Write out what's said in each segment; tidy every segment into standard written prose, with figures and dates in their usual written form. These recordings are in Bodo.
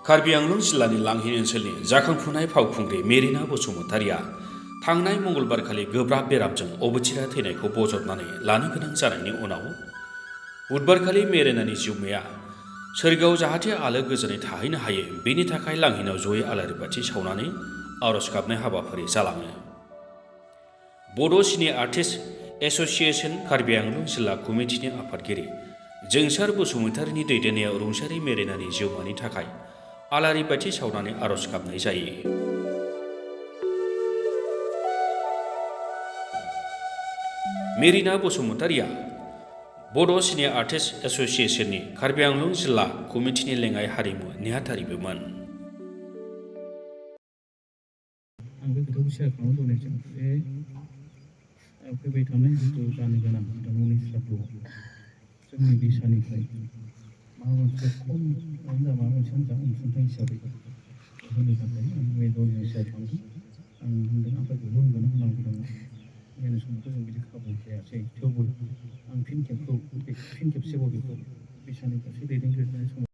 कार्बि आंलं जिल्लानि लांहिन ओनसोलनि जाखांफुनाय फावखुंग्रि मेरिना बसुमतारिया थांनाय मंगलबारखालि गोब्राब बेरामजों अबथिरा थैनायखौ बजबनानै लानो गोनां जानायनि उनाव बुधबारखालि मेरिनानि जिउमाया सोरगोआव जाहाथे आलो गोजोनै थाहैनो हायो बेनि थाखाय लांहिनाव जयै आलारि बाथि सावनानै आरज गाबनाय हाबाफारि जालाङो। बड' सिने आर्टिस्ट एस'सिएशन कार्बि आंलं जिल्ला कमिटिनि आफादगिरि जोंसार बसुमतारिनि दैदेननायाव रुंसारि मेरिनानि जिउमानि थाखाय आलारि बाथि सावनानै आरज गाबनाय जायो। मेरिना बसुमतारिया बड' सिने आर्टिस्ट एस'सिएशननि कार्बि आंलं जिल्ला कमिटिनि लेङाइ हारिमु नेहाथारिबोमोन। आं बे खोथाखौ शेयार खालामनो लुबैदों जे फैबाय थानाय जिथु जानो गोनां बिथांमोननि साब्रुआव जोंनि बिसानिफ्राय माबा मोनसे खम माबा मोनसे अनसुंथाइ हिसाबै होनो थाखाय आं मेजरनि शेयार खालामदों। आं होनदों आफाखौ होनगोन होननांगौ दङ। बेनि समावथ' जों बिदि खाबु जायासै, थेवबो आं फिन खेबसेबाव बेखौ बिसानि फारसे दैदेनगिरिनि समाव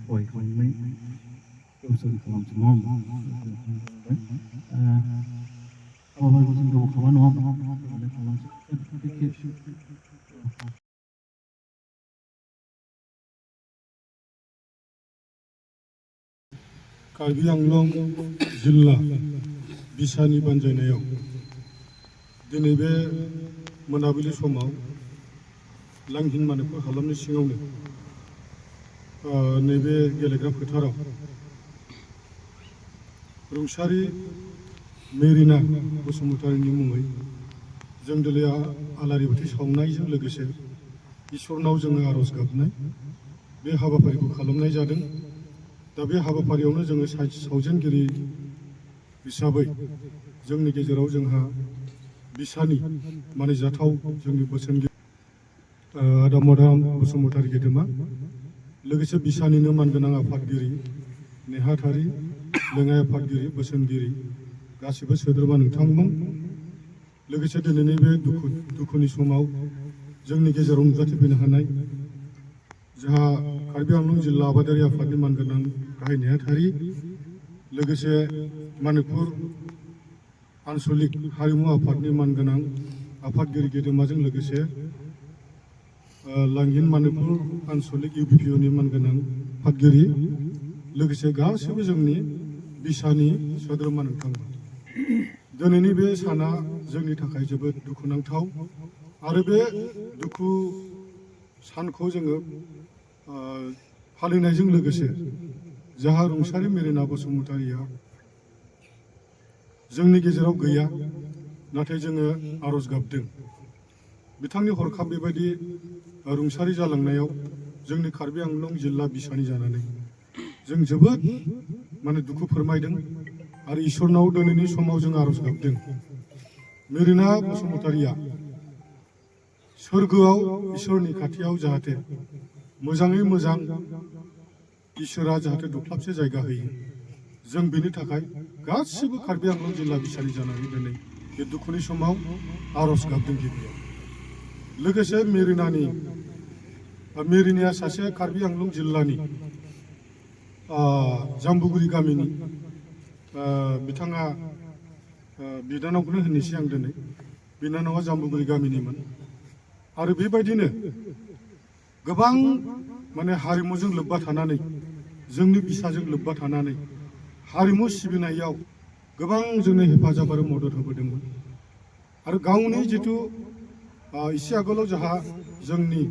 सहाय खालामनाय बेब'स्था खालामसै नङा होमबा? हाबाफारिखौ जों गोबाव खालामा नङा होमबा? खालामसै। कार्बि आंलं जिल्ला बिसानि बानजायनायाव दिनै बे मोनाबिलि समाव लांहिन मानेकफुर हालामनि सिङावनो नैबे गेलेग्रा फोथाराव रुंसारि मेरिना बसुमतारिनि मुङै जों दिनै आलारि बाथि सावनायजों लोगोसे इसोरनाव जोङो आरज गाबनाय बे हाबाफारिखौ खालामनाय जादों। दा बे हाबाफारियावनो जोङो सावजेनगिरि हिसाबै जोंनि गेजेराव जोंहा बिसानि मानिजाथाव जोंनि बोसोनगिरि आदा मदाराम बसुमतारि गेदेमा, लोगोसे बिसानिनो मानगोनां आफादगिरि नेहाथारि लेङाइ आफादगिरि बोसोनगिरि गासिबो सोद्रोमा नोंथांमोन, लोगोसे दिनैनि बे दुखुनि समाव जोंनि गेजेराव नुजाथिफैनो हानाय जोंहा कार्बि आंलं जिल्ला आबादारि आफादनि मानगोनां गाहाय नेहाथारि, लोगोसे मानिकपुर आनसलिक हारिमु आफादनि मानगोनां आफादगिरि गेदेमाजों लोगोसे लांहिन मानिकपुर आनसलिक UBPOनि मानगोनां आफादगिरि, लोगोसे गासैबो जोंनि बिसानि सोद्रोमा नोंथांमोन। दिनैनि बे साना जोंनि थाखाय जोबोद दुखुनांथाव आरो बे दुखु सानखौ जोङो फालिनायजों लोगोसे जाहा रुंसारि मेरिना बसुमतारिया जोंनि गेजेराव गैया, नाथाय जोङो आरज गाबदों बिथांनि हरखाब बेबायदि रुंसारि जालांनायाव जोंनि कार्बि आंलं जिल्ला बिसानि जानानै जों जोबोद दुखु फोरमायदों आरो इसोरनाव दिनैनि समाव जों आरज गाबदों मेरिना बसुमतारिया सोरगोआव इसोरनि खाथियाव जाहाथे मोजाङै मोजां इसोरा जाहाथे दख्लाबसे जायगा होयो। जों बेनि थाखाय गासिबो कार्बि आंलं जिल्ला बिसानि जानानै दिनै बे दुखुनि समाव आरज गाबदों गिबियाव। लोगोसे मेरिनाया सासे कार्बि आंलं जिल्लानि जाम्बुगुरि गामिनि बिथाङा बिनानावखौनो होननोसै आं दिनै। बिनानावा जाम्बुगुरि गामिनिमोन आरो बेबायदिनो गोबां हारिमुजों लोब्बा थानानै जोंनि बिसाजों लोब्बा थानानै हारिमु सिबिनायाव गोबां जोंनो हेफाजाब आरो मदद होबोदोंमोन आरो गावनि जिथु एसे आगोलाव जोंहा जोंनि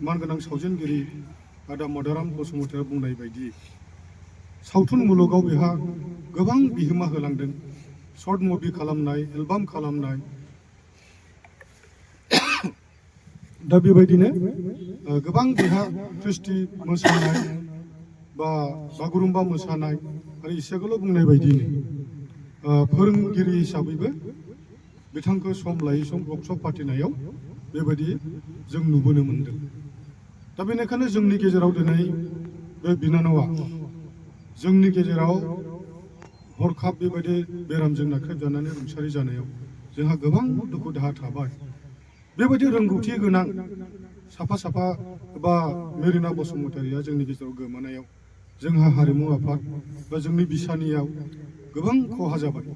मानगोनां सावजेनगिरि आदा मदाराम बसुमतारिया बुंनाय बायदि सावथुन मुलुगाव बेहा गोबां बिहोमा होलांदों। शर्ट मुभि खालामनाय, एलबाम खालामनाय, दा बेबायदिनो गोबां बेहा ख्रिस्टि मोसानाय बा बागुरुम्बा मोसानाय आरो इसेआगोलाव बुंनाय बायदिनो फोरोंगिरि हिसाबैबो बिथांखौ सम लायै सम वर्कशप फाथिनायाव बेबायदि जों नुबोनो मोन्दों। दा बेनिखायनो जोंनि गेजेराव दिनै बे बिनानावा जोंनि गेजेराव हरखाब बेबायदि बेरामजों नाख्रेबजानानै रुंसारि जानायाव जोंहा गोबां दुखु दाहा थाबाय। बेबायदि रोंगौथि गोनां साफा साफा बा मेरिना बसुमतारिया जोंनि गेजेराव गोमानायाव जोंहा हारिमु आफाद बा जोंनि बिसानियाव गोबां खहा जाबाय।